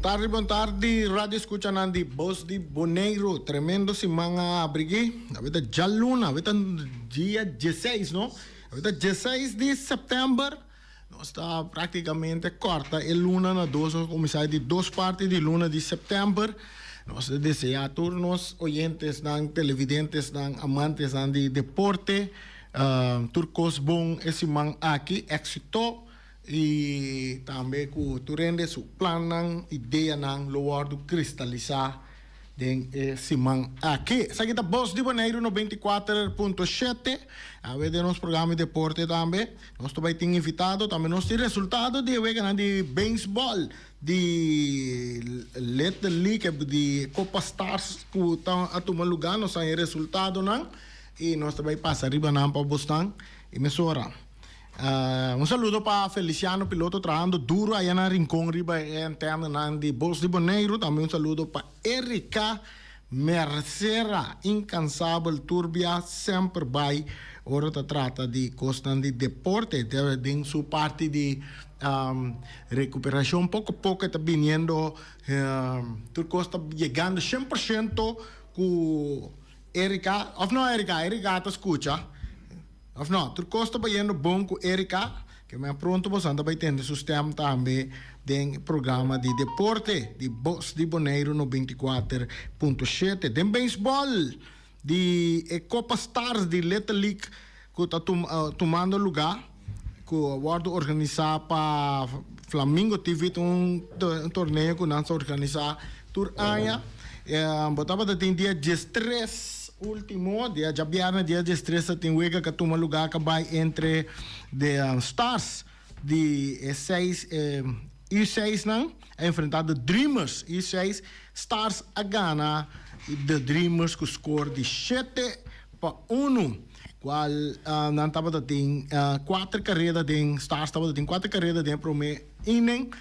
tardi, bon tardi, radio escuchanan di Bos di Boneiru. Tremendo siman a abri aki. Awe ta djaluna, awe ta dia dieseis, no? Awe ta dieseis di sèptèmber. Nos ta práktikamente kòrta e luna na dos, nos a kuminsá di dos parti di luna di sèptèmber. Nos ta deseá tur nos oyentesnan, televidentesnan, amantesnan di deporte, tur kos bon e siman aki, éksito i tambe ku tur hende su plannan, ideanan lo wòrdu kristalisá den e siman aki. Esaki ta Bos di Boneiru 94.7. Awe den nos programa di deporte tambe nos ta bai tin invitado, tambe nos tin resultado di e weganan di beisbòl di Little League di Copa Stars ku ta a tuma lugá. Nos haña e resultadonan i nos ta bai pasa riba nan pa bosnan i mesora. Un saludo pa Feliciano Piloto trahando duro aya na Rincon riba e antenanan di Bos di Boneiru. Tambe un saludo pa Erika Mercera, incansabel tur bia semper bai ora ta trata di cosnan di deporte. Den su parti di recuperacion poco poco e ta biniendo tur cos ta yegando 100% cu Erika, of no Erika? Erika ta scucha. Of no, tur kos ta bayendo bon ku Erika, ke men pronto bosan ta bai tende su stem tambe den programa di deporte di Bos di Boneiru 94.7. Den beisbòl di e Kopa Stars di Little League ku ta tumando lugá, ku a wòrdu organisá pa Flamingo TV, ta un torneo ku nan sa organisá tur aña. Bo tabata tin dia 13. Ultimo dia djabièrnè dia 13 ta tin wega ka tuma lugá ka bai entre de Stars di e seis U seis nan a enfrentá The Dreamers U seis. Stars a gana The Dreamers ku skor di 7-1 kual nan tabata tin kuater kareda den Stars tabata tin kuater kareda den e promé inning.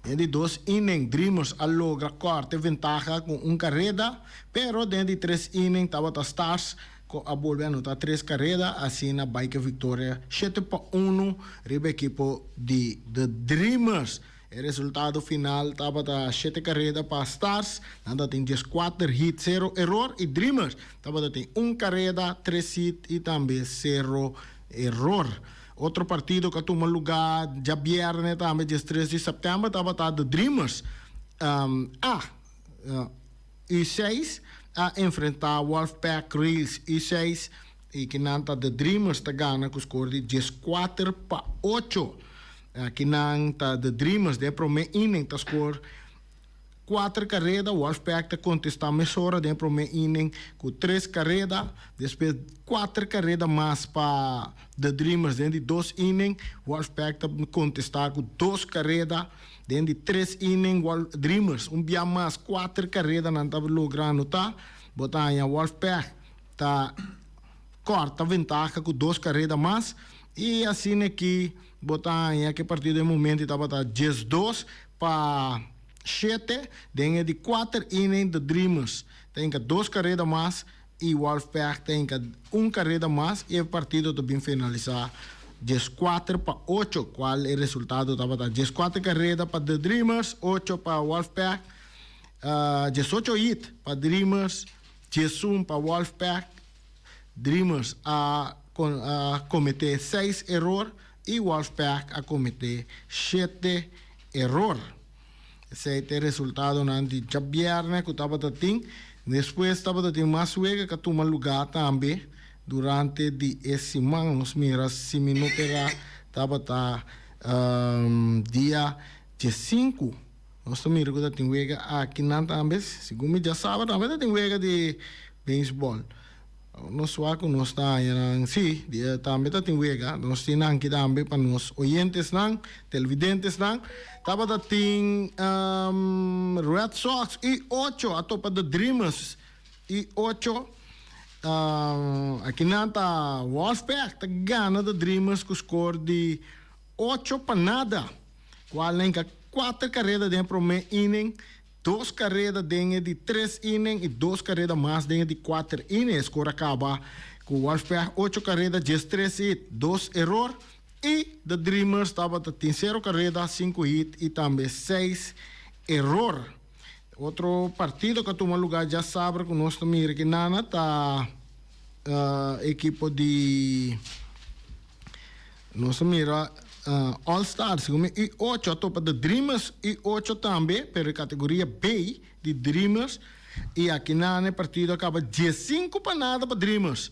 Den di dos inning Dreamers a logra kòrta e ventaha ku un kareda, pero den di tres inning tabata Stars ku a bolbe anotá tres kareda, asina bai ku e viktoria 7-1 riba ekipo di The Dreamers. E resultado final tabata shete kareda pa Stars, nan tabatin 14 hit, sero eror, i Dreamers tabata tin un kareda, tres hit i tambe sero eror. Otro partido ku a tuma lugá djabièrnè tambe 13 di sèptèmber tabata The Dreamers A U6 a enfrentá Wolfpack Rails U6 i kinan ta The Dreamers ta gana ku skor di 14-8. Kinan ta The Dreamers den e promé inning ta skor Kuater kareda, Wolfpack ta kontestá mesora den e promé inning ku tres kareda. Despues kuater kareda mas pa The Dreamers den di dos inning. Wolfpack ta kontestá ku dos kareda. Den di tres inning Dreamers un bia mas kuater kareda nan ta logra anotá. Bo ta haña Wolfpack ta kòrta ventaha ku dos kareda mas. I asina aki bo ta haña ku e partido den momento tabata 12-7. Den e di kuater inning The Dreamers ta hinka dos kareda mas i Wolfpack ta hinka un kareda mas i e partido ta bin finalisá 14-8, kual e resultado tabata 14 kareda pa The Dreamers, ocho pa Wolfpack, 18 hit pa Dreamers, 11 pa Wolfpack. Dreamers a kometé seis eror i Wolfpack a kometé shete eror. Esei ta e resultadonan di djabièrnè ku tabata tin. Despues tabata tin mas wega ku a tuma lugá tambe durante di e siman. Nos mira si mi no ta erá tabata dia 15. Nos ta mira ku ta tin wega akinan tambe. Segun mi djasabra tambe ta tin wega di beisbòl. Nos wak ku nos ta haña nan, sí, tambe ta tin wega. Nos tin nan aki tambe pa nos oyentesnan, televidentesnan. Tabata tin Red Sox i ocho a topa The Dreamers i ocho. Akinan ta Wolfpack ta gana The Dreamers ku skor di 8-0, kual nan hinka kuater kareda den e promé inning. Dos kareda den e di tres inning i dos kareda mas den e di kuater inning. E skor a kaba ku Wolfpack ocho kareda, 13 hit, dos eror. I The Dreamers tabata tin sero kareda, sinku hit i tambe seis eror. Otro partido ku a tuma lugá djasabra ku nos ta mira ki nana ta ekipo di nos ta mira All Stars segun mi U ocho a topa The Dreamers U ocho tambe pero e kategoria B di Dreamers i aki nana e partido a kaba diesinku pa nada pa Dreamers.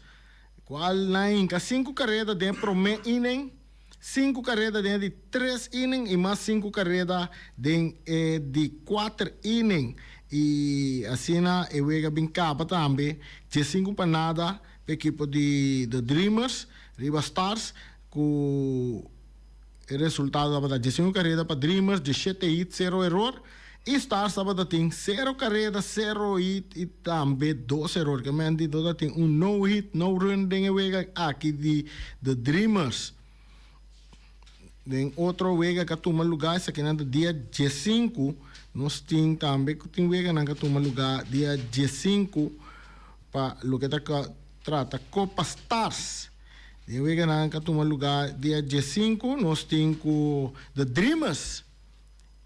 Cual nan hinca cinco careda den e prome inning, cinco careda den e di tres inning y mas cinco careda den e di cuater inning. Y asina e wega bin caba tambe diescinco pa nada pa ekipo di The Dreamers riba Stars cu E resultado tabata diesinco careda pa Dreamers, diesshete hit, sero eror. Y Stars tabata tin sero careda, sero hit y tambe dos eror. Ke men di tabata tin un no hit, no run den e wega aki di The Dreamers. Den otro wega ku a tuma luga, esakinan ta dia diesinku. Nos tin tambe ku tin weganan ku a tuma luga dia diesinku pa loke ta trata Copa Stars. Den weganan ka tuma lugá dia diesinku nos tin ku The Dreamers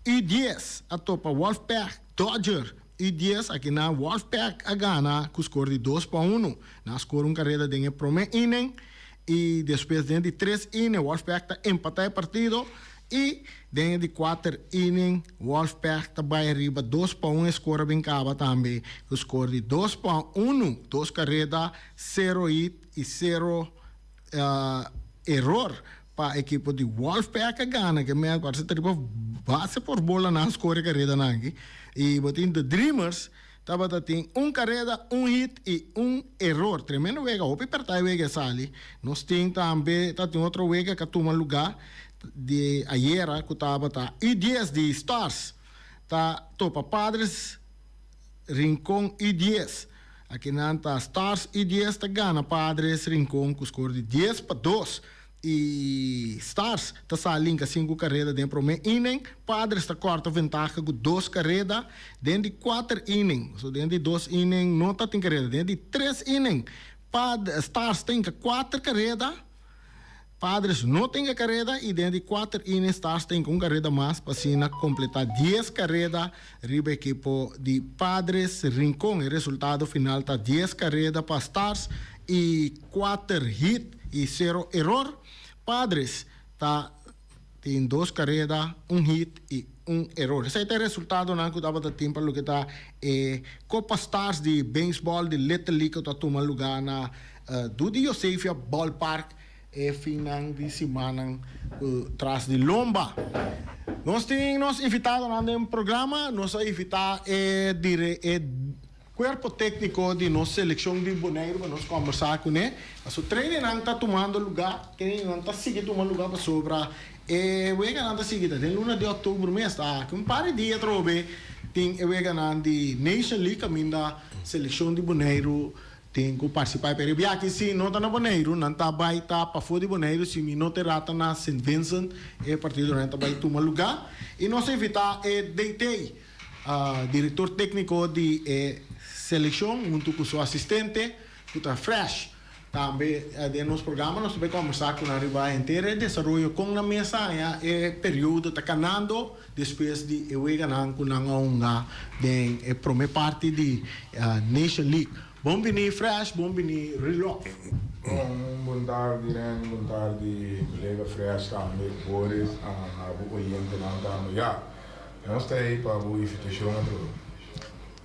U dies a topa Wolfpack Dodger U dies. Akinan Wolfpack a gana ku skor di dos pa unu. Nan a skor un kareda den e promé inning i despues den di tres inning Wolfpack ta empatá e partido i den e di kuater inning Wolfpack ta bai ariba dos pa un. E skor a bin kaba tambe ku skor di dos pa unu, dos kareda, sero hit i sero eror pa ekipo di Wolfpack a gana ke men parse ta riba base por bola nan score karedanan aki i bo tin The Dreamers tabata tin un kareda un hit i un eror tremendo wega hopi perta e wega a sali nos tin tambe ta tin otro wega ka tuma luga di ayera ku tabata U dies di Stars ta topa Padres Rincon U dies. Akinan ta Stars U dies ta gana Padres Rincon ku skor di dies pa dos. I Stars ta sa linka sinku kareda den promé inning. Padres ta kòrta ventaha ku dos kareda den di kuater inning. So den di dos inning no ta tin kareda. Den di tres inning Pad Stars ta hinka kuater kareda. Padres no tin e kareda i den di kuater inning Stars tin un kareda mas pa asina kompletá dies kareda riba ekipo di Padres Rincon. E resultado final ta dies kareda pa Stars i kuater hit i sero eror. Padres ta tin dos kareda, un hit i un eror. Esei ta e resultadonan ku tabata tin pa loke ta e Kopa Stars di beisbòl di Little League ku ta tuma lugá na Dudi Josefia Ballpark e finnan di simannan ku tras di lomba. Nos tin nos invitadonan den programa. Nos a invitá e dire e kuerpo tékniko di nos selekshon di Boneiru pa nos kòmbersá kuné. Paso trainingnan ta tumando lugá, trainingnan ta sigui tuma lugá pasobra e weganan ta sigui ta den luna di òktober mes. Ta aki un par di dia atrobe tin e weganan di Nation League kaminda selekshon di Boneiru Tin ku partisipá pero e biaha si no ta na Boneiru, nan ta bai ta pafó di Boneiru, si mi no ta erá ta na Sint Vincent e partidonan ta bai tuma lugá. I nos a invitá e DT, direktor tékniko di e selekshon huntu ku su asistente ku ta Fresh. Tambe den nos programa nos ta bai kòmbersá ku nan riba henter e desaroyo kon nan mes haña e periodo ta kanando despues di e weganan ku nan a hunga den e promé parti di Nation League. Bon bini Fresh, bon bini Rilov. Un bon tardi Renny, bon tardi kolega Fresh tambe, Boris, bo oyentenan tambe. Ya, nos ta ei pa bo invitashon atrobe.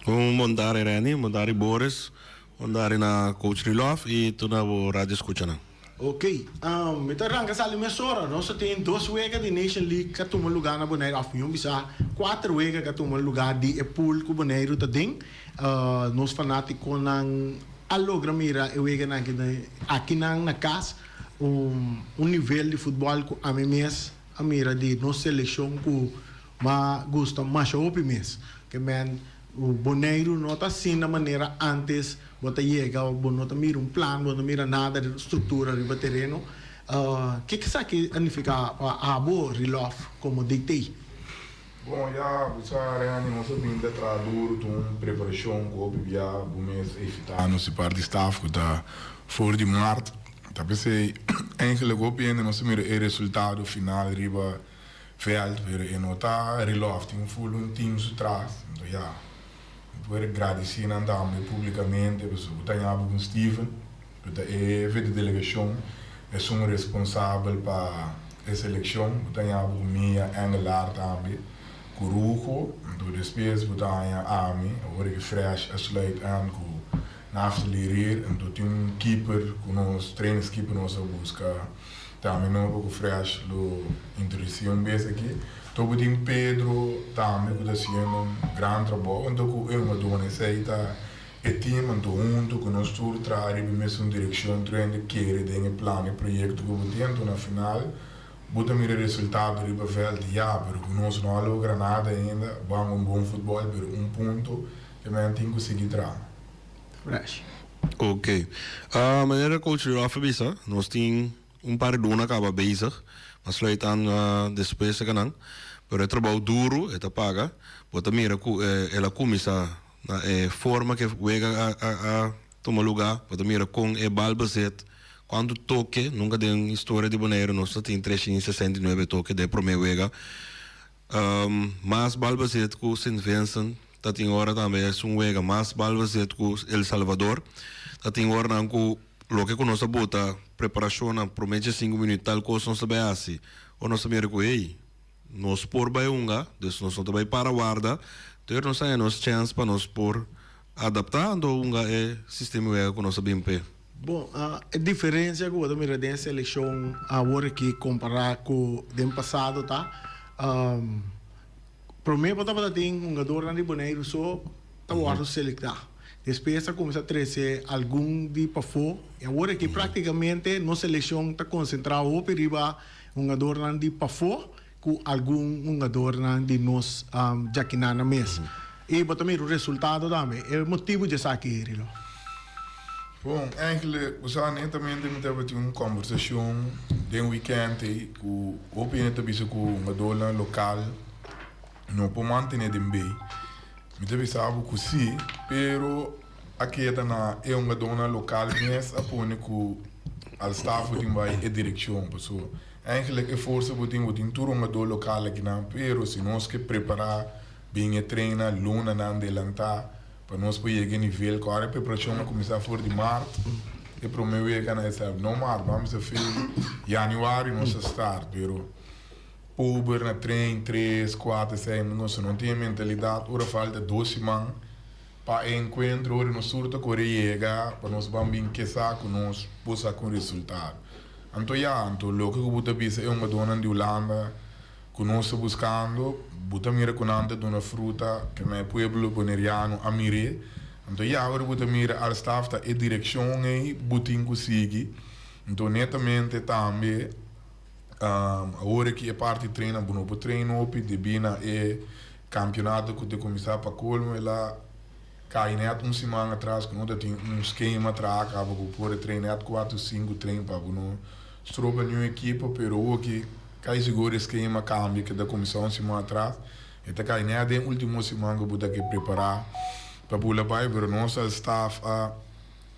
Un bon tardi Renny, bon tardi Boris, bon tardi na coach Rilov y tur na bo radio escuchanan. Ok, mi ta ranka sali mesora. Nos a tin dos wega di Nation League ka tuma luga na Boneiru, of mihó bisa kuater wega ka tuma luga di e pool ku Boneiru ta den. Nos fanátikonan a logra mira e weganan aki akinan na kas. Un nivel di futbòl ku ami mes a mira di nos selekshon ku m'a gusta masha hopi mes. Ke men Boneiru no ta asina manera antes bo ta yega bo no ta mira un plan bo no mira nada di struktura riba tereno. Ke esaki a nifiká pa abo Rilòf komo DT? Bon ya bo sa Reni nos a bin ta traha duru ta un preparashon ku hopi bia bo mes a evitá nos di parti staf ku ta for di mart ta p'esei. Eigenlijk hopi hende no sa mira e resultado final riba veld, pero e no ta Rilov, tin un full un team su tras. Anto ya, mi por gradisí nan tambe públikamente pasobra bo ta ñaba ku Steven, ku ta e hefe di delegashon, esun responsabel pa e selekshon. Bo ta ñaba ku Mia Engelaar tambe, ku Rugo. Anto despues bo ta haña ami, awor aki Fresh a sluit aan ku Naftali Rier. Anto tin un keeper ku nos, trainingskeeper nos a buska tambe nobo ku Fresh lo introdusí un bes aki. Anto bo tin Pedro tambe ku ta hasiendo un gran trabou. Anto ku e hungadónan esei ta e team anto huntu ku nos tur traha riba e mesun direkshon tur hende kere den e plan e proyekto ku bo tin. Anto na final bo ta mira e resultado riba vèlt ya, pero ku nos no a logra nada ainda. Bo hanga un bon futbòl pero un punto ke men tin ku sigui traha. Fresh. Ok. Manera coach Rudolf a bisa, nos tin un par di luna caba bezig, mas sluit aan despues e kanan. Pero e trabou duro, e ta paga. Bo ta mira cu el a cuminsa na e forma cu e wega a tuma luga. Bo ta mira con e bal bezet, cuanto toke. Nunca den historia di Bonaire nos ta tin 369 toke den e prome wega. Mas bal bezet ku Sint Vincent ta tin ora tambe es un wega mas bal bezet ku El Salvador ta tin oranan ku loke ku nos a buta preparashonnan prome dje sinku minüt tal kos nos ta bai hasi ora nos ta mira ku ey nos por bai hunga dus nos no ta bai para warda tur nos haña nos chèns pa nos por adaptá anto hunga e sistema di wega ku nos a bin p'e. Bon, e diferencia cu bo ta mira den e seleccion awor aki compara cu den pasado ta, prome bo tabata tin hungadornan di Boneiru so ta wordo selecta. Despues a cuminsa trece algun di pafo y awor aki practicamente nos seleccion ta concentra hopi riba hungadornan di pafo cu algun hungadornan di nos djakinana mes. Y bo ta mira un resultado tambe. E motibo di esaki, Rilo? Bon, eigenlijk, bo sa, netamente mi tabatin un combersacion den weekend ey cu hopi hende ta bisa cu hungadornan local no por mantene den bay. Mi ta bisa bo cu si, pero a keda na e hungadornan local mes a pone cu al staf bo tin bay e direccion, pasobra Eigenlijk e forsa bo tin, bo tin tur hungadó lokal akinan, pero si nos ke prepará bin e treina lunanan delantá pa nos por yega e nivel ku ora e preparashon a kuminsá for di mart, e promé wega na esei, no mart, ban bisa fin yanüari nos a start, pero pober na trein tres, kuater, seis, nos no tin e mentalidat ora falta dos siman pa e enkuentro ora nos tur ta kore yega pa nos ban bin kesa ku nos por saka un resultado. Anto ya, anto loke ku bo ta bisa e hungadónan di Hulanda ku nos ta buskando, bo ta mira ku nan ta duna fruta ke na e pueblo boneriano a mir'é. Anto ya, ora bo ta mira al staf ta e direkshon ei bo tin ku sigui. Anto netamente tambe awor aki e parti traina bo no por train hopi debí na e kampionato ku ta kuminsá pa kolmo el a Kai net un siman atras ku no ta tin un skema traha kaba ku por e train net kuater sinku train pa bo no stroba niun ekipo pero oki kai sigur e skema kambia ke ta kuminsá un siman atras e ta kai net den ultimo siman ku bo ta ke prepará pa bula bai pero nos al staf a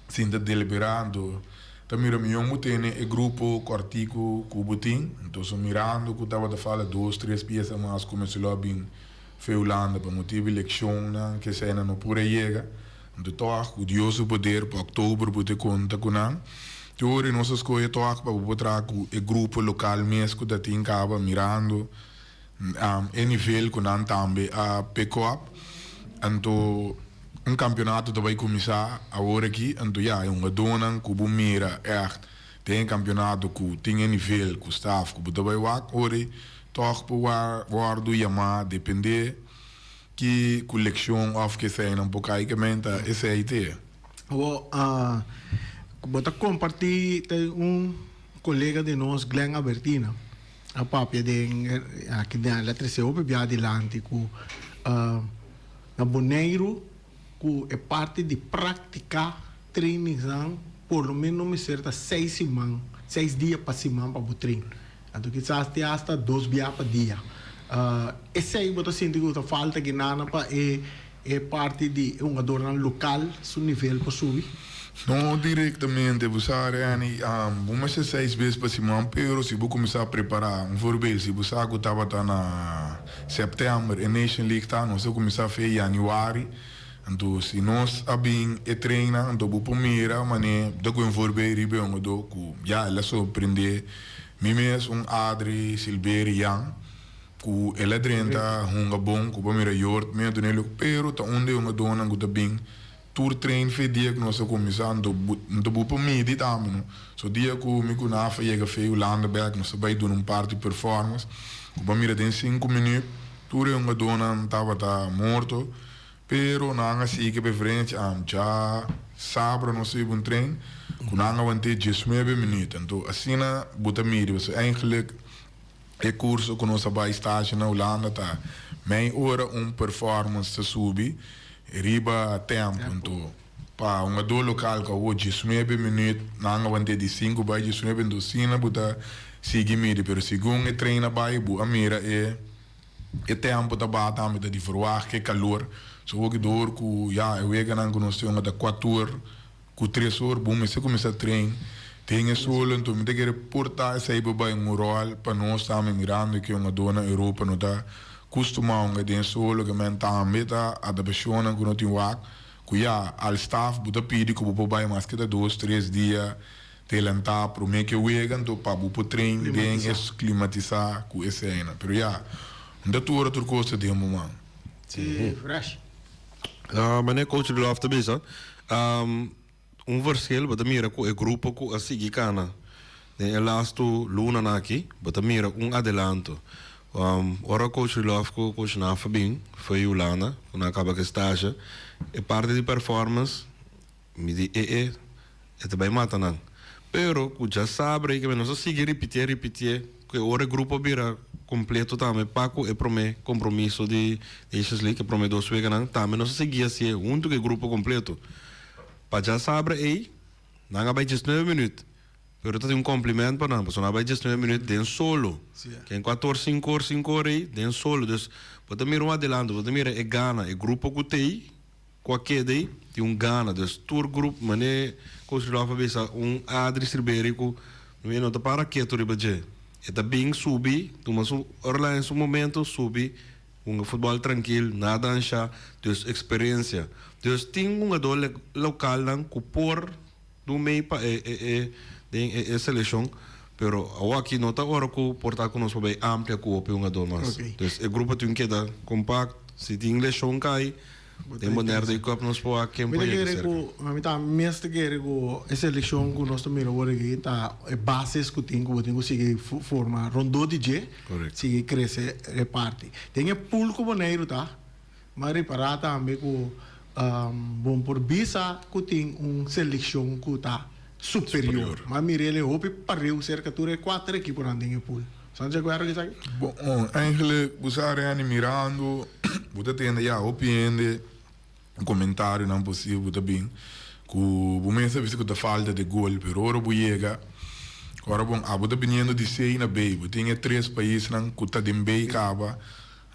sinta deliberá anto ta mira mion bo tene e grupo kòrtiku ku bo tin anto so mirando ku tabata fala dos tres piesa mas ku mester lo a bin Fe Hulanda pa motibu elekshonnan ke eseinan no por a yega. Anto tòg ku Dios su poder pa òktober bo te konta ku nan. Te ora nos a skohe tòg pa bo por traha ku e grupo lokal mes ku ta tin kaba mirando e nivel ku nan tambe a pick up. Anto un kampionato ta bai kuminsá awor aki. Anto ya e hungadónan ku bo mira ègt den e kampionato ku tin e nivel ku staf ku bo ta bai wak ora Tòg por wòrdu yamá dependé ki kolekshon òf ke eseinan por kai ke men ta esei te. Awor, bo ta kompartí ta un kolega di nos Glenn Abertina a papia den aki den el a trese hopi bia dilanti ku na Boneiru ku e parti di praktiká trainingsnan por lo menos mester ta seis siman, seis dia pa siman pa bo train. Anto kisas te hasta dos bia pa dia. Esei bo ta sinti ku ta falta ginana pa e e parti di e hungadornan lokal su nivel pa subi? No direktamente, bo sa Renny, bo mester seis bes pa siman, pero si bo kuminsá prepará, un voorbeeld, si bo sa ku tabata na sèptèmber e Nation League ta, nos a kuminsá fe yanüari, anto si nos a bin e trainnan, anto bo por mira manera ta ku un voorbeeld riba e hungadó ku ya el a sorprendé mi mes, un Adri Silberi Jan, ku el a drenta hunga bon, ku bo a mira Jort mi a dun'é luk, pero ta un di e hungadónan ku ta bin. Tur train fe dia ku nos a kuminsá anto anto bo por midi tambe no. So dia ku mi ku Nafa yega fe Hulanda bek nos a bai duna un par di performance ku bo a mira den sinku minüt tur e hungadónan tabata morto pero nan a sigui preferensia am dja sabra nos a hiba un train ku nan a want'é diesnuebe minüt anto asina bo ta midi pasobra eigenlijk E kurso ku nos a bai stasje na Hulanda ta mei ora un performance ta subi riba tempu. Anto pa un adó lokal ku awor diesnuebe minüt nan a want'é di sinku bai diesnuebe anto asina bo ta sigui midi. Pero segun e trein a bai bo a mira e e tempu ta baha tambe ta di verwagt ku e kalor. So hopi dor ku ya e weganan ku nos tin ta kuator. Ku tres or bo mester kuminsá train den e solo, enton mi ta kere por ta esei por bai un ròl pa nos tambe mirando ke un adó na Europa no ta kustumá hunga den solo ke men tambe ta adapashonnan ku no tin wak ku ya al staf bo ta pidi ku bo por bai maske ta dos tres dia delantá promé ke wega enton pa bo por train den e klimatisá ku eseinan pero ya no ta tur ora tur kos ta den bo man. Sí, fresh. Manera coach Rudolf ta bisa, un verschil bo ta mira ku e grupo ku a sigui kana den e lastu lunanan aki, bo ta mira un adelanto. Ora coach Rudolf ku coach Nafa bin fo'i Hulanda, ku nan a kaba ku e stage, e parti di performance Mi di, E e, e ta bai mata nan. Pero ku djasabra ei keme nos a sigui ripitié, ripitié, ku e ora e grupo a bira kompleto tambe pa ku e promé kompromiso di Nations League, e promé dos weganan, tambe nos a sigui hasié huntu ku e grupo kompleto. Pa djasabra ei, nan a bai diesnuebe minüt. Pero ta tin un compliment pa nan, pasobra nan a bai diesnuebe minuut den solo. Ken kuator, sinku or, sinku or ei, den solo. Dus, bo ta mira un adelanto, bo ta mira e gana, e grupo ku t'ei, ku a keda ei, tin un gana. Dus, tur grupo, mane Coach Rudolf a bisa, un Adri Silberie ku e no ta para ketu riba dje. E ta bin subi, tuma su ora la en su momento, subi, hunga futbòl trankil, nada ansha. Dus, eksperensia. Dus, tin hungadó lokalnan ku por. Dun mei pa e e e den e e selekshon, pero awo aki no ta ora ku por ta ku nos por bai amplia ku hopi hungadó mas. Dus e grupo tin keda kompakt, si tin leshon kai, den Bonaire Day Cup nos por wak ken Mi por ta yega kere serka. ku, mi ta mes ta kere ku e selekshon ku nos ta mira awor aki ta e bases ku tin ku bo tin ku sigui forma rondó di dje, sigui krese e parti. Den e pool ku Boneiru ta, M'a ripará tambe ku bon por bisa ku tin un selekshon ku ta superior. M'a mir'el e hopi pareu serka tur e kuater ekiponan den e pool. San di akuerdo ku esaki? Bon, eigenlijk bo sa Renny mirando bo ta tende ya hopi hende comentarionan posibel bo ta bin ku bo mes ta bisa ku ta falta de gol pero ora bo yega ora bon abo ta biniendo di C na B bo tin e tres paisnan ku ta den B kaba.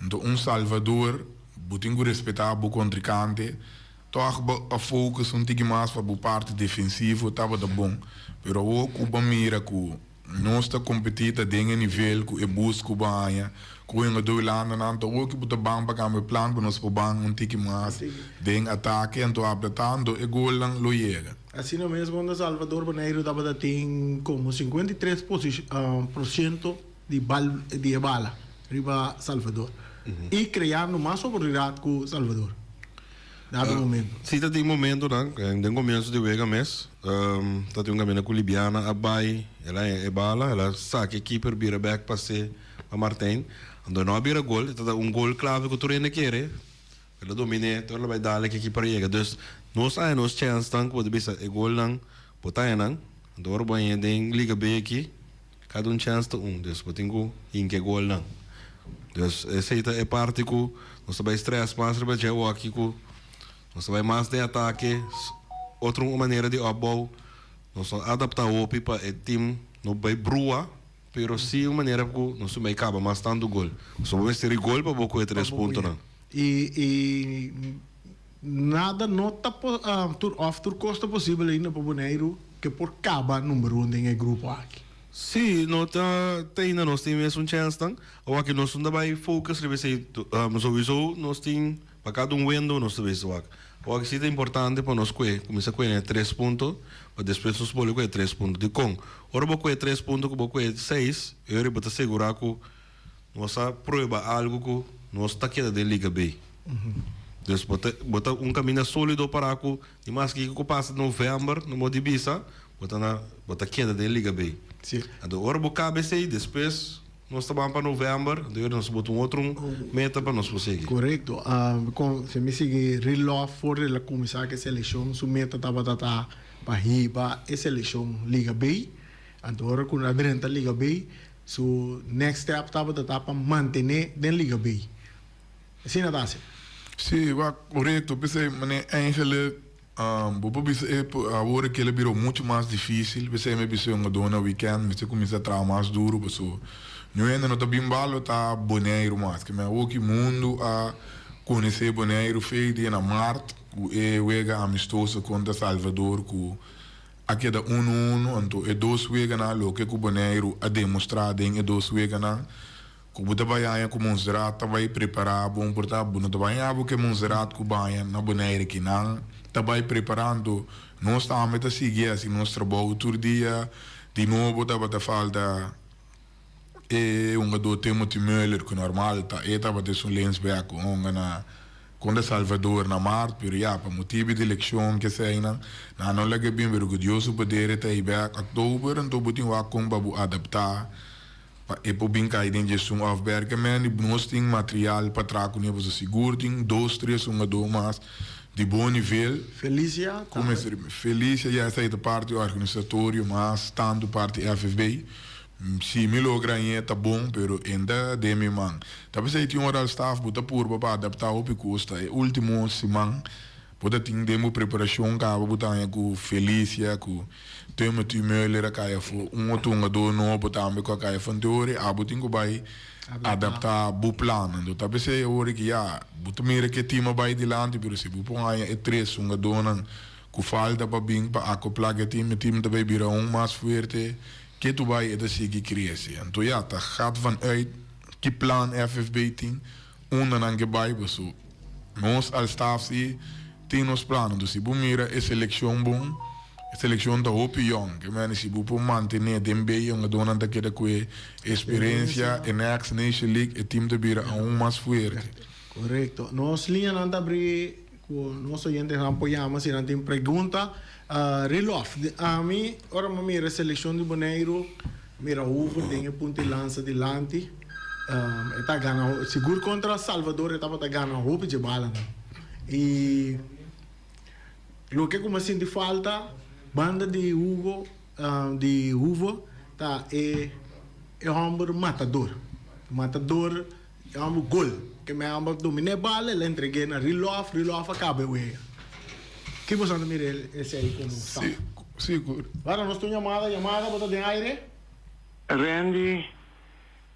Anto un Salvador, bo tin ku respetá bo kontrikante. Tòg bo a focus un tiki mas pa bo parti defensivo tabata bon. Pero awor ku bo a mira ku nos ta kompetí ta den e nivel ku e bus ku bo haña ku hungadó Hulandanan, ta awor ku bo ta ban pa kambia plan pa nos por ban un tiki mas den atake. Anto apretando e golnan lo yega. Asina mes kontra Salvador, Boneiru tabata tin komo 53 porshento di bal di e bala riba Salvador y creando mas oportunidad cu Salvador dado momento. Si ta tin momentonan, den comienzo di wega mes, ta tin un caminda cu Libiana a bay, el a e bala, el a saca e keeper bira bek pase pa Martijn, anto e no a bira gol, e ta un gol clave cu tur hende kere, el a domine, tur el a bay dale cu e keeper a yega, dus nos a haña nos chensnan cu bo ta bisa e golnan bo ta haña nan, anto ora bo haña den Liga B aki, Kada un chèns ta un, dus bo tin ku hinka e golnan. Dus esei ta e parti ku nos ta bai strès mas riba dje awaki ku nos ta bai mas den atake, otro un manera di opbou. Nos no adaptá hopi pa e tim no bai brua, pero sí un manera ku nos tin bai kaba mas tantu gol. Pasobra bo mester di gol pa bo kohe tres puntonan. I i. Nada no ta tur òf tur kos ta posibel ainda pa Boneiru ke por kaba number un den e grupo aki. Sí, no ta te ainda nos tin mesun chènsnan. Awor aki nos no ta bai focus riba esei. Souiso nos tin pa kada un wendo nos ta bisa wak. Awor aki sí ta importante pa nos kue kuminsá kue na e tres punto pa despues nos bolbe kue e tres punto. Dikon? Ora bo kue tres punto ku bo kue seis, e ora bo ta segurá ku Nos a prueba algu ku nos ta keda den Liga B. Dus bo ta bo ta un kaminda solido para ku di mas kiko ku pasa novèmber no bo di bisa bo ta na bo ta keda den Liga B. Sí. Anto ora bo kaba esei despues nos ta ban pa novèmber anto ora nos bota un otro meta pa nos por sigui. Korekto. Kon si mi sigui Rilòf for di el a kuminsá ku e selekshon su meta tabata ta pa hiba e selekshon Liga B. Anto ora ku a drenta Liga B Su next step tabata ta pa mantené den Liga B. Asina ta hasi. Sí, wak, korekto. P'esei, manera eigenlijk, bo por bisa e awor e kila bira muchu mas difísil. P'esei mi a bisa un adó na wikènt mester kuminsá traha mas duru pasobra niun hende no ta bin balo ta Boneiru mas. Ke men awor ki mundu a konosé Boneiru fe di na mart ku e wega amistoso kontra Salvador ku A keda unu unu, anto e dos weganan loke ku Boneiru a demostrá den e dos weganan ku bo ta bai haña ku Montserrat ta bai prepará bon por ta bo no ta bai haña bo ke Montserrat ku baña na Bonaire kinan ta bai prepará anto nos tambe ta sigui hasi nos trabou tur dia di nobo tabata falta E hungadó Timothy Muller ku normal ta e tabata esun linksback ku hunga na kontra Salvador na mart pero ya pa motibu di lekshon keseinan nan no laga bin pero ku Dios su poder e ta ei bek oktober anto bo tin wak kon pa bo adaptá pa e por bin kai den djesun òf Berkemen di nos tin material pa traha kuné pasobra sigur tin dos tres hungadó mas di bon nivel. Felicia tambe. Felicia ya esei ta parti organisatorio mas tantu parti FFB. Si mi logra añe ta bon, pero e nta den mi man. Ta p'esei tin ora al staf bo ta purba pa adaptá hopi kos. Ta e último siman bo ta tin den bo preparashon kaba bo ta haña ku Felicia, ku Timothy Muller a kai afó, un otro hungadó nobo tambe ku a kai afó. Anto ora abo tin ku bai adaptá bo plannan. Anto ta p'esei awor ki ya bo ta mira ku e tim a bai dilanti, pero si bo por haña e tres hungadónan ku falta pa bin pa akoplá ku e tim, e tim ta bai bira aun mas fuerte. Ke tu bai e ta sigui krese. Anto ya, ta gaat van uit ki plan FFB tin, unda nan ke bai, paso nos al staf si tin nos plan. Anto si bo mira e selekshon bon, e selekshon ta hopi yong. Ke mende si bo por mantene den B yongadónan ta keda ku e eksperensia, e next Nation League e tim ta bira aun mas fuerte. Korekto. Nos liñanan ta abri ku nos oyentenan por yama si nan tin pregunta. Rilof, Ami ora mi a mira e selekshon di Boneiru, mira Hoover den e punta di lansa dilanti, e ta gana sigur kontra Salvador e tabata gana hopi dje balanan. I loke ku mi a sinti falta banda di Hugo di Hoover ta e e hòmber matador, matador. E hòmber gol. Ke me hòmber dominá e bala, el a entreg'é na Rilof, Rilof a kaba e wega. Ki boso a mira esei komo stap? Sí, ku. Wara, nos tin un yamada, yamada, bo ta den aire? Randy,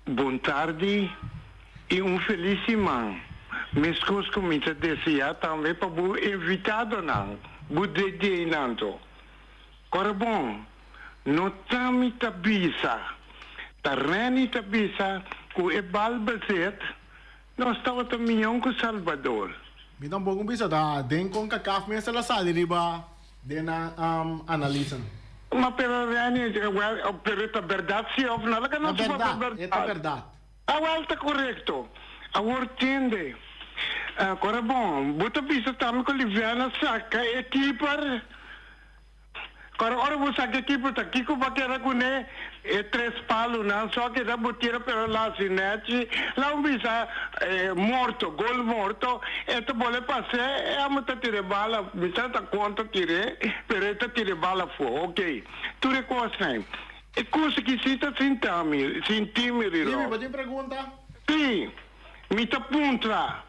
bon tardi i un felis siman, meskos ku mi ta deseá tambe pa bo invitadonan, bo DJ-nan to. Ora bon, no ta mi ta bisa, ta Renny ta bisa ku e bal bezet, nos tabata mion ku Salvador. Mi tampoco bisa ta den Concacaf mes el a sali riba den nan analisanan. Ma pero Renny, wel, pero e ta berdad si of no? Laga nos Ta papia berdad, berdad. e ta berdad. Awel ta korekto. Awor tende. Kora bon, bo ta bisa tambe ku Liviana saka e kiper. Kora ora bo saka e kiper ta kiko bo a keda kuné? E tres palunan so a keda bo tira pero la hasi nèchi. La un bisa morto, gol morto, e ta bole pas'é, e amo ta tira e bala, mi sa ta kon ta tir'é, pero e ta tira e bala afó. Oké, tur e kosnan. E cosa ki si ta sinta mi, sinti mi Jimmy, Rirò. bo tin pregunta? Sí, mi ta puntra,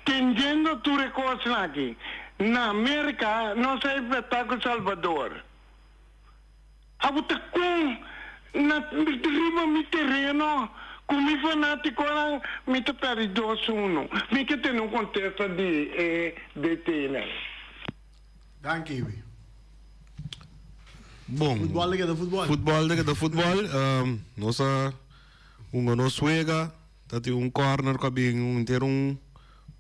tendiendo tur e cosnan aki, na Merca nos a enfrenta cu Salvador. Abo ta con na riba mi tereno? Ku mi fanátikonan mi ta pèrdè dos uno. Mi ke tene un kontesta di e DT-nan. Danki, Ibi. Bon. Futbòl ta keda futbòl. Futbòl ta keda futbòl. Nos a hunga nos wega. Ta tin un kòrner ku a bin henter un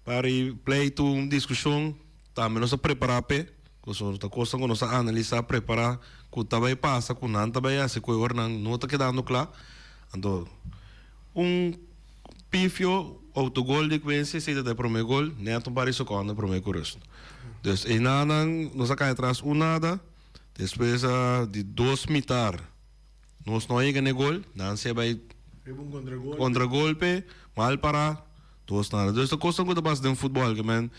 par di pleitu, un diskushon. Tambe nos a prepará p'e. Pasobra ta kosnan ku nos a analisá, prepará ku ta bai pasa, ku nan ta bai hasi, ku e ora nan no ta kedando kla. Anto un pifio, autogol di Quincy, esei ta ta e promé gol, nèt un par di sekondo promé ku rust. Dus einanan nos a kai atras un nada, despues di dos mitar nos no a yega n'e gol, nan si a bai Riba un kontragolpe. Kontragolpe, mal pará, dos nada. Dus ta kosnan ku ta pasa den futbòl ke men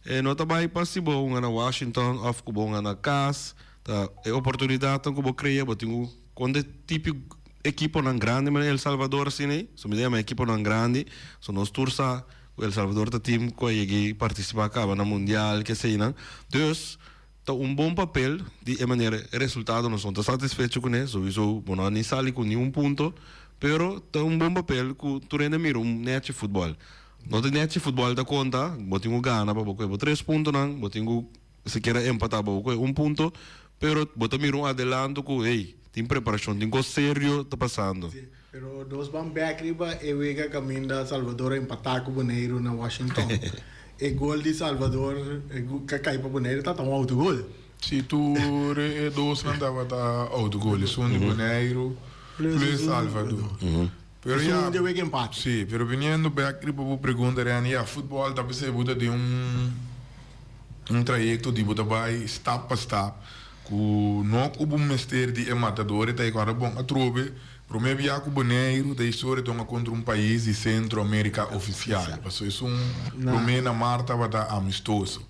e no ta bai pa si bo hunga na Washington òf ku bo hunga na kas, ta e oportunidatnan ku bo krea bo tin ku konta e tipo ekiponan grandi manera El Salvador asina ei, so mi ta yama ekiponan grandi, so nos tur sa ku El Salvador ta tim ku a yega partisipá kaba na mundial keseinan. Dus Ta un bon papel, di e manera e resultado nos no ta satisfecho kuné, souiso bo no a ni sali ku niun punto, pero ta un bon papel ku tur hende a mira un nechi futbòl. No ta nechi futbòl ta konta, bo tin ku gana pa bo kohe bo tres puntonan, bo tin ku sikiera empatá pa bo kohe un punto, pero bo ta mira un adelanto ku hey, tin preparashon, tin kos serio ta pasando. Sí, pero nos ban bek riba e wega kaminda Salvador a empatá ku Boneiru na Washington. E gol di Salvador ka kai pa Boneiru tabata un autogol. Sí, tur e dosnan tabata autogol, esun di Boneiru plus Salvador. Pero ya, Esun di wega empate. Sí, pero biniendo bek riba bo pregunta Renny, ya, futbol ta p'esei bo ta den un un trayecto di bo ta bai stap pa stap ku no ku bo mester di e matador e ta e kòrda bon atrobe. Promé bia ku Boneiru ta historia ta hunga kontra un pais di Sentro Amerika ofisial, pasobra esun promé na mar tabata amistoso.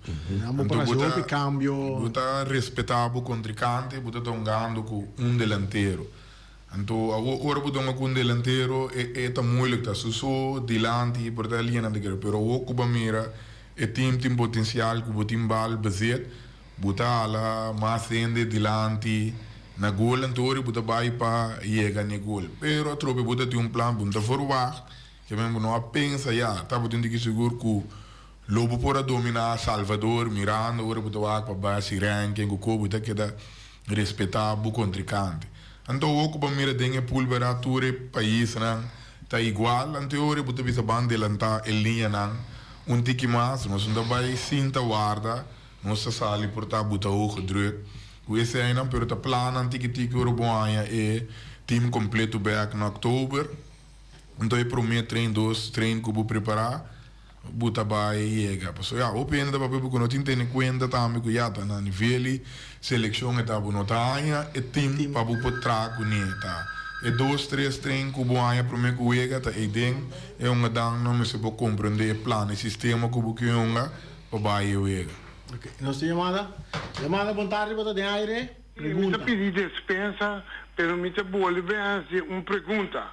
Anto bo ta bo ta respetá bo kontrinkante, bo ta ta hungando ku un delantero. Anto awor ora bo ta hunga ku un delantero e e ta moeilijk ta su so dilanti por ta liñanan ta kere, pero awor ku bo a mira e tim tin potensial ku bo tin bal bezet. Bu ta hala mas hende dilanti na gol anto bu ta bai pa yega n'e gol. Pero atrobe bu ta tin un plan, bu no ta verwacht, ke men bu no a pensa ya. Tabatin di ki sigur ku lo bo por a dominá Salvador mirando ora bu ta wak pa basi ranking ku ko bu ta keda respetá bu kontrinkante. Anto awor ku bo a mira den e pool bera tur e paisnan ta igual, anto e ora bu ta bisa ban delantá e liñanan un tiki mas, nos no ta bai sinta warda. Nos ta sali por ta buta hoge druk ku eseinan, pero ta plannan tiki tiki ora bo haña e team kompleto bek na oktober. Anto e promé train, dos train ku bo prepará, bo ta bai yega. Pasobra ya, hopi hende ta papia bo ku no tin tene kuenta tambe ku ya ta na nivel di selekshon e ta bo no ta haña e team pa bo por traha kuné. Ta e dos, tres train ku bo haña promé ku wega ta eiden e hungadannan mester por komprendé e plan, e sistema ku bo ke hunga. Pa bai e wega. Ok, nos tin yamada. Yamada, bon tardi, bo ta den aire. Mi ta Pregunta. pidi despensa, pero mi ta bolbe hasi un pregunta.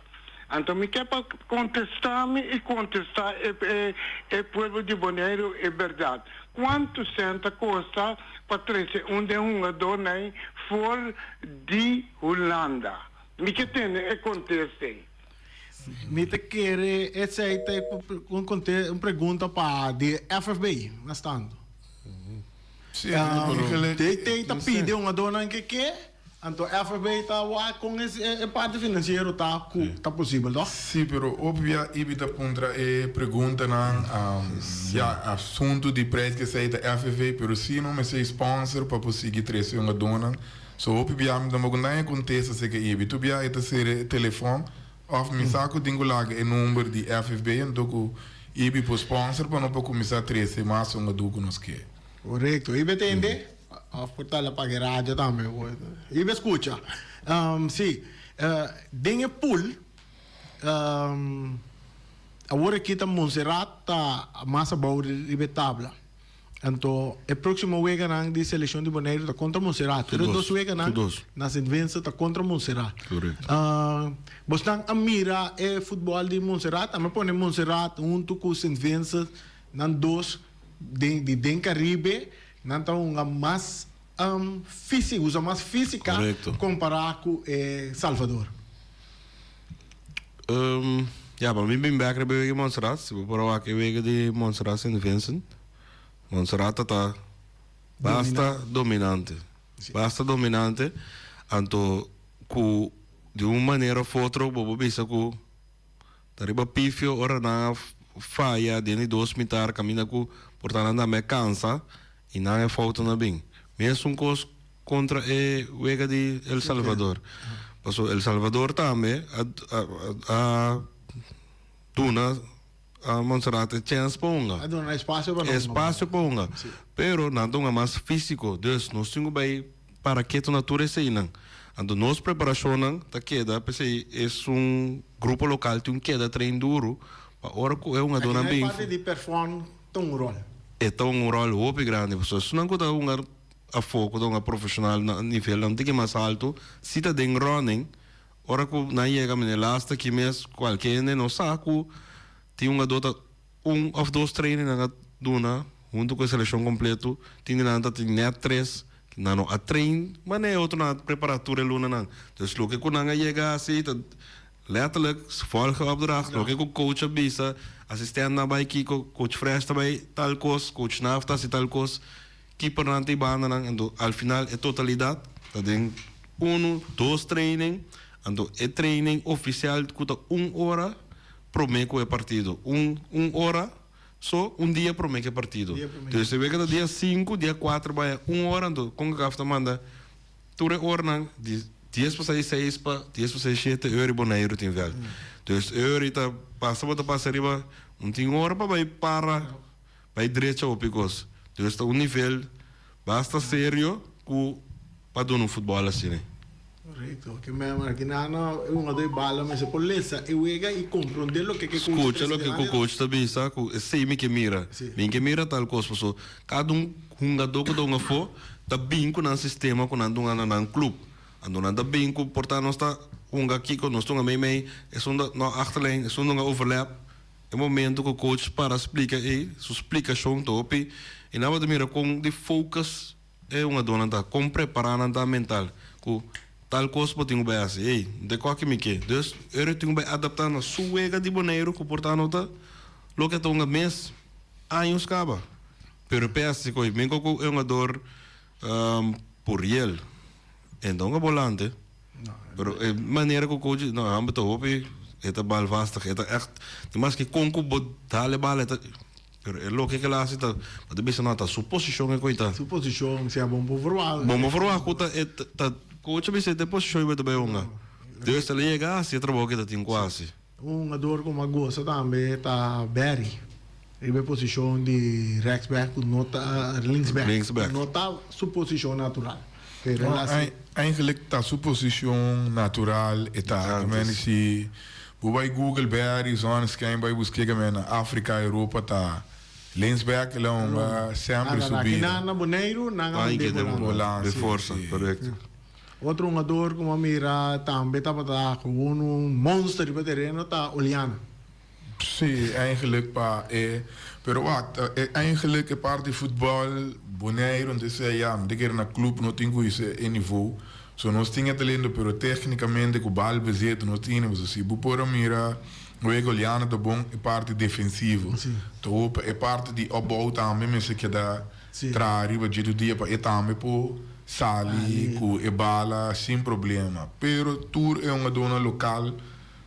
Anto mi ke pa kontestá mi i kontestá e e e pueblo di Boneiru e bèrdat. Kuantu sèn ta kosta pa trese un den hungadónan for di Hulanda? Mi ke tende e kontesta ei. Mi ta kere esei ta un conte un pregunta pa di FFB mas tanto. Sí, pero DT ta pidi hungadornan ke ke, anto FFB ta wak con e e parti financiero ta cu ta posibel, toch? Sí, pero hopi bia Ibi ta puntra e preguntanan, ya, asuntu di prijs ke esei ta FFB, pero si no mester sponsor pa por sigui trese hungadornan. So hopi bia mi tampoco nan e contesta seke Ibi. Tur bia e ta sera e telefon of mi sa cu tin cu laga e number di FFB anto cu Ibi por sponsor pa no por cuminsa trece mas hungadu cu nos ke. Corecto. Ibi tende of por ta la paga e radio tambe. Ibi scucha. Si, den e pool awor aki ta Montserrat ta mas abou riba e tabla. Anto e próksimo weganan di selekshon di Boneiru ta kontra Montserrat. Tur e dos weganan na Sint Vincent ta kontra Montserrat. Bosnan a mira e futbòl di Montserrat? Ami a pone Montserrat huntu ku Sint Vincent, nan dos den di den Karibe, nan ta hunga mas físiko, usa mas físika kompará ku e Salvador. Ja, pa mi bin bek riba e wega di Montserrat, si bo por a wak e wega di Montserrat Sint Vincent, Montserrat ta ta basta dominante, basta dominante, anto ku di un manera of otro bo por bisa ku ta riba pifio ora nan a faya den di dos mitar kaminda ku por ta nan tambe a kansa i nan e foutonan a bin. Mesun kos kontra e wega di El Salvador. Paso El Salvador tambe a a duna a Montserrat e chèns pa hunga. A duna espasio pa nan hunga. Espasio pa hunga. Pero nan ta hunga mas físiko. Dus nos tin ku bai para ketu na tur eseinan. Anto nos preparashonnan ta keda p'esei esun grupo lokal tin un keda train duru pa ora ku e hungadónan bin. Aki na e parti di perform ta un ròl. E ta un ròl hopi grandi pasobra esunnan ku ta hunga afó ku ta hunga profeshonal na nivelnan un tiki mas altu si ta den running ora ku nan yega mene lasta ki mes kualke hende no sa ku tin hungadó ta un òf dos training nan a duna huntu ku e selekshon kompletu tin di nan ta tin nèt tres nan no a train manera e otronan a prepará tur e lunanan dus loke ku nan a yega hasi ta Letterlijk, volge opdracht, loke ku coach a bisa, asistent nan bai kiko, coach Fresh ta bai tal kos, coach Naf ta hasi tal kos, keepernan ta e bandanan, anto al final e totalidat ta den unu, dos training, anto e training ofisial ku ta un ora prome ku e partido, un un ora so un dia prome ku e partido. Dus e wega ta dia sinku, dia kuater bai un ora, anto Concacaf ta manda Tur e ornan di dies pa seis seis pa dies pa seis shete e ora Boneiru tin vèlt. Dus e ora ta pasa bo ta pasa riba un tin ora pa bai para bai drecha hopi kos. Dus ta un nivel basta serio ku pa duna un futbòl asina. Korekto. Ke men aki nan e hungadó e bala mester por lesa e wega i komprondé loke ke coach ta Skucha loke ku coach ta bisa ku esei mi ke mira. Mi ke mira tal kos paso kada un hungadó ku ta hunga afó ta bin ku nan sistema ku nan ta hunga na nan club. Anto nan ta bin ku por ta nos ta hunga kiko, nos ta hunga mei mei, esun ta no achterlijn, esun ta hunga overlap. E momento ku coach para splika ei, su splikashon ta hopi i nan bo ta mira kon di focus e hungadónan ta, kon prepará nan ta mental ku tal kos bo tin ku bai hasi. Ei, no ta e koki mi ke. Dus ora e tin ku bai adaptá na su wega di Boneiru ku por ta no ta loke ta hunga mes años kaba. Pero p'e koe mi ku e hungador Puriel e no hunga bolante pero e manera ku coach no hamber ta hopi e ta bal vastig e ta echt di mas ke kon ku bo dal e bal e ta pero e loke ke el a hasi ta bo ta bisa no ta su posishon e koe ta. Su posishon sea bon por verwagt. Bon por verwagt ku ta e ta coach a bisa e ta e posishon ku bo ta bai hunga dus el a yega a hasi e trabou ke ta tin ku hasi. Un hungador ku a gosa tambe ta Barry riba e posishon di rechtsback ku no ta linksback ku no ta su posishon natural. Pero el hasi. Eigenlijk ta su posishon natural e ta. Amen si bo bai google Barry Zonneschijn bai busk'e ke men na Afrika Europa ta linksback el a hunga semper su bida. Akinan na Boneiru nan a mand'e volante. De forsa, korekto. Otro hungador ku mi a mira tambe tabata gewoon un monster riba tereno ta Oliana. Sí, eigenlijk pa e, pero wak, eigenlijk e parti futbòl Boneiru no ta esei ya, mi ta kere na club no tin ku hisa e nivo, so nos tin e talento pero teknikamente ku bal bezet no tin, pasobra si bo por a mira wega Oliana ta bon e parti defensivo, ta hopi e parti di opbouw tambe mester keda Traha riba dje tur dia pa e tambe por sali ku e bala sin problema. Pero tur e hungadónan lokal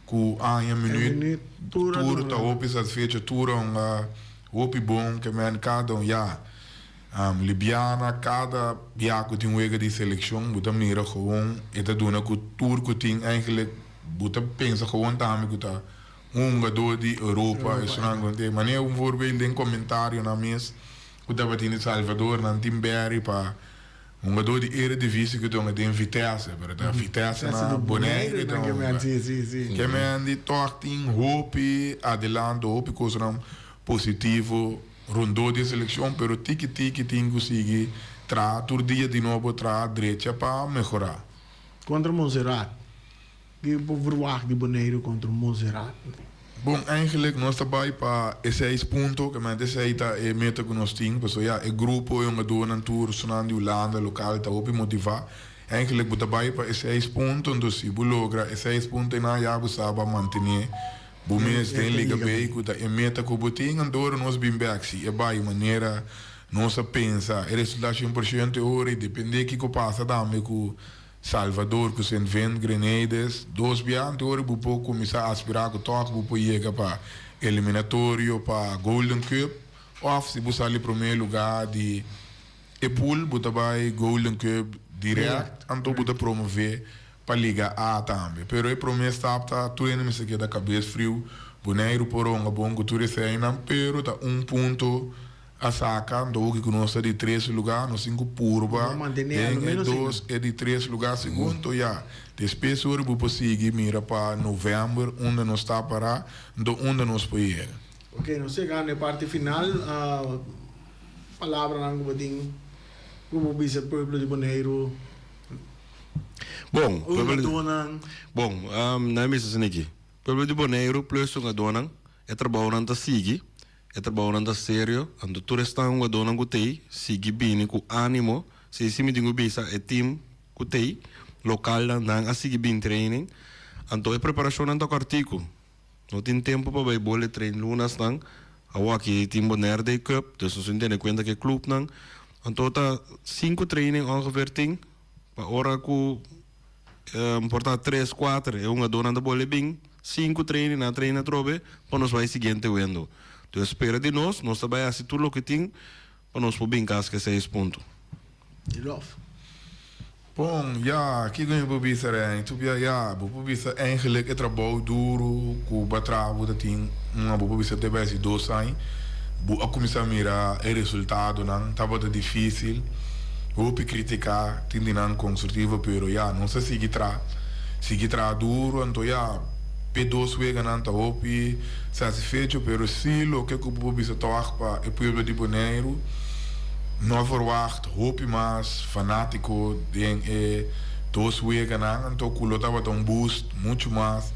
ku aña minüt tur ta hopi satisfecho, tur a hunga hopi bon ke men kada un ya. Libiana kada bia ku tin wega di selekshon bo ta mira gewoon e ta duna ku tur ku tin eigenlijk bo ta pensa gewoon tambe ku ta un hungadó di Europa esunnan ku tin. Manera un voorbeeld den komentarionan mes. Ku tabatin di Salvador nan tin bèri pa hungadó di Eredivisie ku ta hunga den Vitesse, pero ta Vitesse na Bonaire ta hunga. Ke men di tòg tin hopi adelanto, hopi kosnan positivo rondó di e selekshon, pero tiki tiki tin ku sigui traha tur dia di nobo, traha drecha pa mehorá. Kontra Montserrat. Ki bo verwagt di Boneiru kontra Montserrat? Bon, eigenlijk nos ta bai pa e seis punto, ke mente esei ta e meta ku nos tin, pasobra ya e grupo, e hungadónan tur, esnan di Hulanda, lokal, ta hopi motivá. Eigenlijk bo ta bai pa e seis punto, enton si bo logra e seis punto einan ya bo sa bo a mantené. Bo mes den Liga B ku ta e meta ku bo tin, anto ora nos bin bek si e bai manera nos a pensa e resultado 100% e ora i depende kiko pasa tambe ku Salvador ku Sint Vint Grenades dos bia anto ora bo por kuminsá aspirá ku tòg bo por yega pa eliminatorio pa Golden Cup òf si bo sali promé lugá di e pool bo ta bai Golden Cup dirèkt anto bo ta promové pa Liga A tambe. Pero e promé stap ta tur hende mester keda kabes friu. Boneiru por honga bon ku tur eseinan pero ta un punto a saka. Anto hopi ku nos ta di tres lugá nos tin ku purba den e dos e di tres lugá segun. Anto ya despues ora bo por sigui mira pa novèmber unda nos ta pará anto unda nos por yega. Ok, nos yega na e parti final. Palabranan ku bo tin ku bo bisa pueblo di Boneiru. Bon, pueblo di Hungadónan. Bon, nan a bisa asina aki, pueblo di Boneiru plus hungadónan, e trabounan ta sigui, e trabounan ta serio, anto tur esnan hungadónan ku t'ei sigui bini ku ánimo, si si mi tin ku bisa e team ku t'ei lokalnan nan a sigui bin training, anto e preparashonnan ta kòrtiku. No tin tempu pa bai bole train lunasnan. Awor aki tin Bonaire Day Cup, dus nos tin tene kuenta ku e clubnan. Anto ta sinku training ongeveer tin pa ora ku por ta tres, kuater e hungadónan ta bole bin. Sinku training nan a train atrobe pa nos bai siguiente wendo. Dus spera di nos, nos ta bai hasi tur loke tin pa nos por bin kas ku e seis punto. Love. Bon, ya, kiko mi por bisa Reny? Tu bia, ya, bo por bisa eigenlijk e trabou duru ku bo a traha bo ta tin un, bo por bisa te bes di dos aña, bo a kuminsá mira e resultadonan, tabata difísil, hopi kritiká, tin di nan konstruktivo, pero ya, nos a sigui traha, sigui traha duru, anto ya, p'e dos weganan ta hopi satisfecho, pero si loke ku bo por bisa tòg pa e pueblo di Boneiru, no a verwagt hopi mas fanátiko den e dos weganan, anto ku lo tabata un boost muchu mas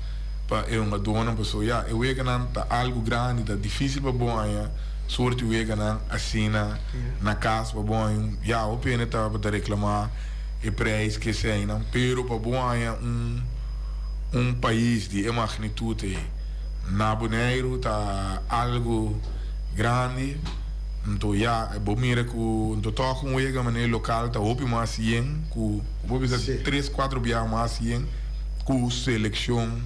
pa e hungadónan, pasobra ya e weganan ta algu grandi, ta difísil pa bo haña sorti weganan asina na kas pa bo haña un, ya hopi hende tabata reklamá e prijs ke eseinan, pero pa bo haña un un pais di e magnitut ei na Boneiru ta algu grandi. Nto ya, bo mira ku nto tòg un wega manera lokal ta hopi mas yen ku, bo bisa tres kuatro biaha mas yen ku selekshon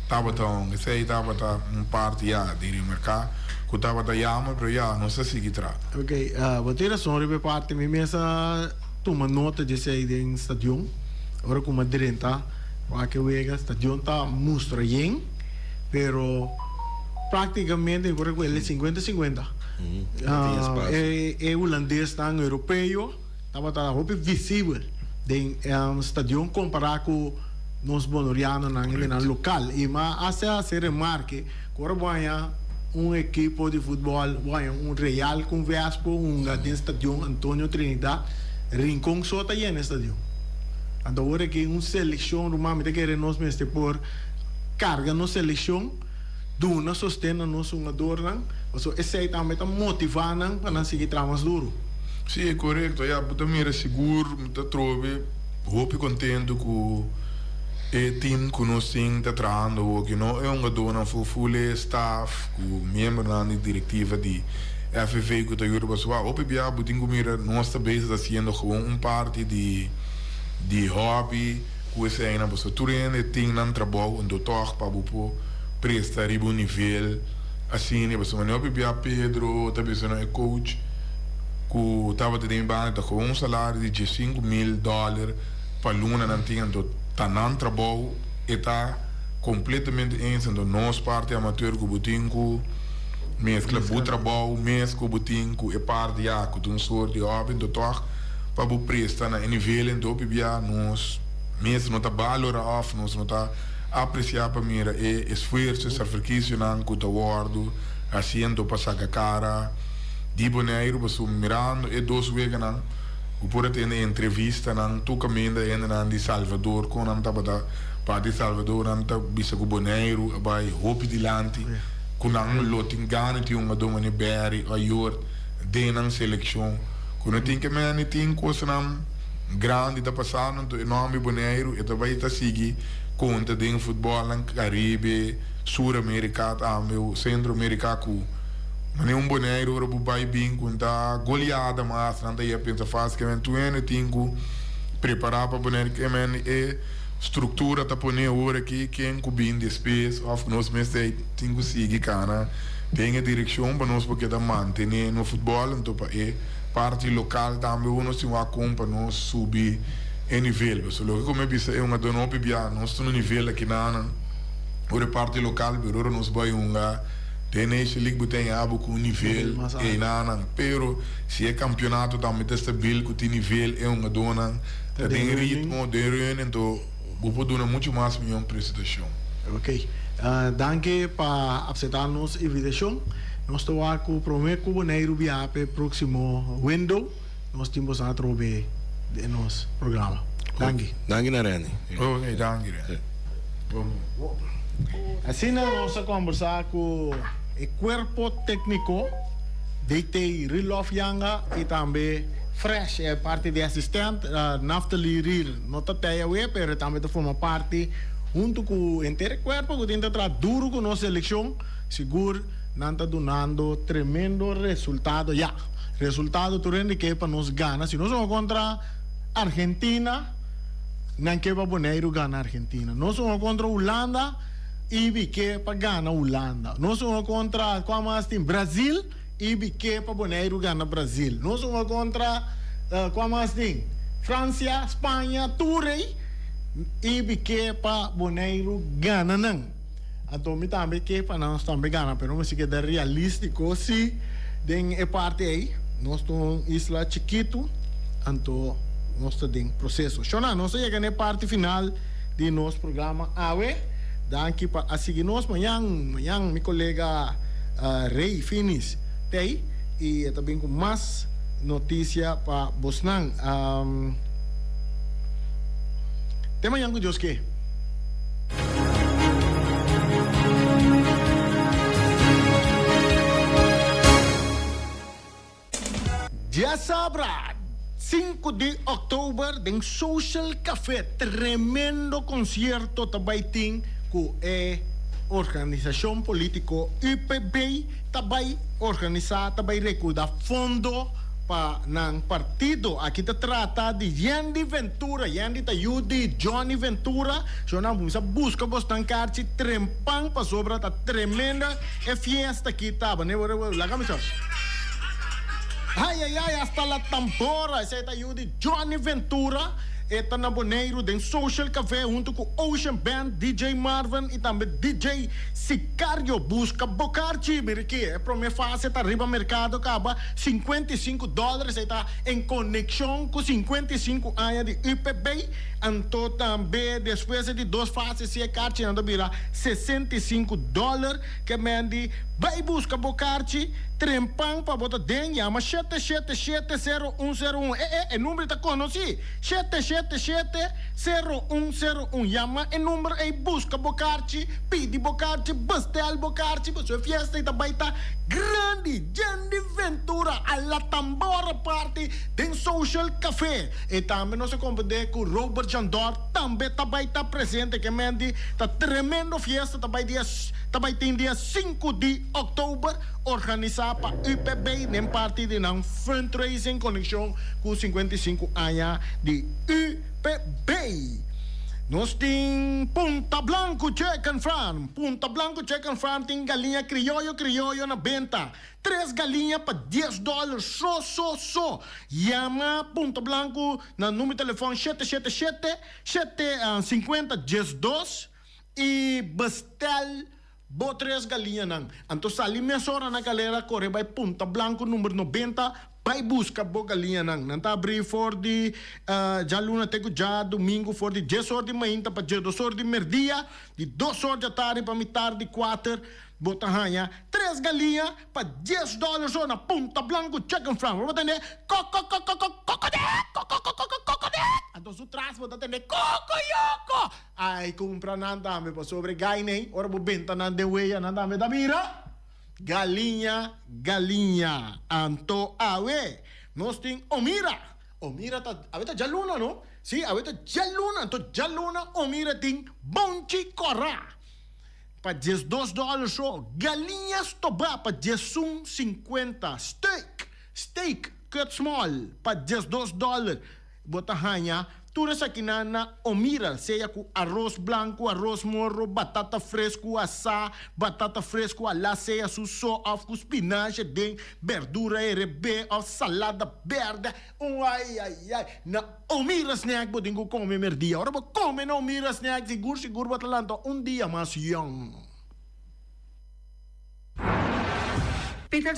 tabata on. Esei tabata un parti ya di remarká ku tabata yama, pero ya nos a sigui traha. Ok, bo tin rason riba e parti. Mi mes a tuma nota di esei den stadion. Ora ku mi a drenta wak e wega, stadion ta mustra yen, pero. Práktikamente mi por rekuerda el sinkuenta sinkuenta. E hulandesnan europeo tabata hopi visibel den stadion kompará ku nos bonorianonan hendenan lokal. I mi a hasta hasi remarke ku ora bo haña un ekipo di futbòl, bo haña un Real ku un Vespo hunga den stadion Antonio Trinidad, Rincon so ta yena e stadion. Anto ora ki un selekshon ruman mi ta kere nos mester por karga nos selekshon. Duna sosten na nos hungadornan, pasobra esei tambe ta motivá nan pa nan sigui traha mas duru. Sí, e korekto. Ya, bo ta mira sigur mi ta trobe hopi kontentu ku e tim ku nos tin ta trahando awoki. No e hungadornan fu ful e staf ku miembronan di direktiva di FVV ku ta yuda pasobra hopi bia bo tin ku mira nos ta bezig ta hasiendo gewoon un parti di di hòbi. Ku eseinan pasobra tur hende tin nan trabou anto tòg pa bo por presta riba un nivel asina pasobra manera hopi bia Pedro ta bisa nan e coach ku tabata den mi banda ta koba un salario di 15,000 dòler pa luna nan tin anto ta nan trabou e ta kompletamente eens anto nos parti amateur ku bo tin ku meskla bo trabou mes ku bo tin ku e parti ya ku ta un sort di hòbi anto tòg pa bo presta na e nivel en hopi bia nos mes no ta balora of nos no ta aprecia pa mira e esfuerso e safrikisionan ku ta wordu hasiendo pa saka kara di Boneiru pasobra mirando e dos weganan bo por a tende entrevistanan tur kaminda e hendenan di Salvador kon nan tabata parti di Salvador nan ta bisa ku Boneiru a bai hopi dilanti ku nan lo tin gana tin un hungadó manera Barry Ayort den nan selekshon. Ku no tin ke mende tin kosnan grandi ta pasando, anto e nòmber Boneiru e ta bai ta sigui. konta den futbòlnan Karibe, Sur Amerika tambe, Sentro Amerika ku manera un Boneiru ora bo bai bin ku ta goleada mas nan ta yega pensa fásil ke men tur hende tin ku prepará pa Boneiru ke men e struktura ta pone ora aki ken ku bin despues òf nos mester tin ku sigui kana den e direkshon pa nos por keda mantené nos futbòl anto pa e parti lokal tambe nos tin wak kon pa nos subi e nivel. Pasobra loke ku mi a bisa e hungadónan hopi bia nos ta na nivel akinanan ora e parti lokal pero ora nos bai hunga den Nation League bo ta haña bo ku un nivel einanan pero si e kampionato tambe ta stabil ku tin nivel e hungadónan ta den ritmo den run anto bo por duna muchu mas mihó presentashon. Ok. Danki pa apseptá nos invitashon. Nos ta wak ku promé ku Boneiru biaha pa e próksimo window, nos tin boso atrobe den nos programa. Danki. Danki na Renny. Ok, danki Renny. Asina nos a kombersá ku e kuerpo tékniko DT Rilof Janga i tambe Fresh e parti di asistent Naftali Riel no ta tei awe pero e tambe ta forma parti huntu ku henter e kuerpo ku tin ta traha duru ku nos selekshon sigur nan ta dunando tremendo resultado ya resultado tur hende ke pa nos gana si nos hunga kontra Argentina nan ke pa Boneiru gana Argentina nos hunga kontra Hulanda Ibi ke pa gana Hulanda. Nos hunga kontra kua mas tin? Brazil. Ibi ke pa Boneiru gana Brazil. Nos hunga kontra kua mas tin? Fransia, Spaña, tur ei. Ibi ke pa Boneiru gana nan. Anto mi tambe ke pa nos tambe gana pero mi si keda realístiko si den e parti ei. Nos ta un isla chikitu anto nos ta den proseso. Shona, nos a yega na e parti final di nos programa awe. Danki pa a sigui nos. Mañan, mañan mi kolega Rey Finis t'ei i e ta bin ku mas notisia pa bosnan. Te mañan ku Dios ke. Diasabra, sinku di òktober den Social Café tremendo konsierto ta bai tin ku e organisashon polítiko UPB ta bai organisá, ta bai rekouda fondo pa nan partido. Aki ta trata di Yandy Ventura, Yandy ta yu di Johnny Ventura. So nan kuminsá buska bosnan karchi trempan pasobra ta tremenda e fiesta aki taba. Laga mi sa. Ay ay ay hasta la tambora esei ta yu di Johnny Ventura e ta na Boneiru den Social Café hunto ku Ocean Band, DJ Marvin y tambe DJ Sicario. Buska bo karchi mira aki e prome fase ta riba merkado kaba 55 dòler esei ta en konekshon ku 55 aña di UPB anto tambe despues di dos fase si e karchinan ta bira 65 dòler. Ke men di, Bai buska bo karchi, trempan pa bo ta den, yama 777 0101. E e, e number ta konosí, 777 0101. Yama e number ei, buska bo karchi, pidi bo karchi, bestel bo karchi, pasobra e fiesta ei ta bai ta grandi, jen di ventura, a la tambora party den Social Café. E tambe nos a komprendé ku Robert Jandor tambe ta bai ta presente. Ke men di, ta tremendo fiesta ta bai dia. Ta bai tin dia sinku di òktober organisá pa UPB den parti di nan fundraising konekshon ku 55 aña di UPB. Nos tin Punta Blanco Chicken Farm. Punta Blanco Chicken Farm tin galiña krioyo krioyo na benta. Tres galiña pa dies dòler so so so. Yama Punta Blanco na number di telefòn 777 750 12. I bestel bo tres galiñanan. Anto sali mesora na galera kore bai Punta Blanco number 90 bai buska bo galiñanan. Nan ta abri for di djaluna te ku djadumingu for di dies or di mainta pa djesdos or di merdia, di dos or djatardi pa mitar di kuater bo ta haña tres galiña pa dies dòler so na Punta Blanco Chicken Farm. Bo ta tende kokokokokokokode kokokokokokokode anto su tras bo ta tende kokoyoko. Ai cumpra nan tambe pasobra e gainey ora bo benta nan den weya nan tambe ta bira galiña galiña. Anto awe nos tin Omira. Omira ta awe ta djaluna no. Sí, awe ta djaluna, anto djaluna Omira tin bonchi kòrá pa 12 dòler so, galiña stobá pa 11,50, steak, steak cut small pa 12 dòler. Bo ta haña tur esakinan na Omira, sea ku aros blanku, aros moro, batata fresku asá, batata fresku alá sea su so òf ku spinashe den berdura herebé òf salada bèrdè. Un ai ai ai! Na Omira Snack bo tin ku kome merdia. Ora bo kome na Omira Snack sigur sigur bo ta lanta un dia mas yòn. Peter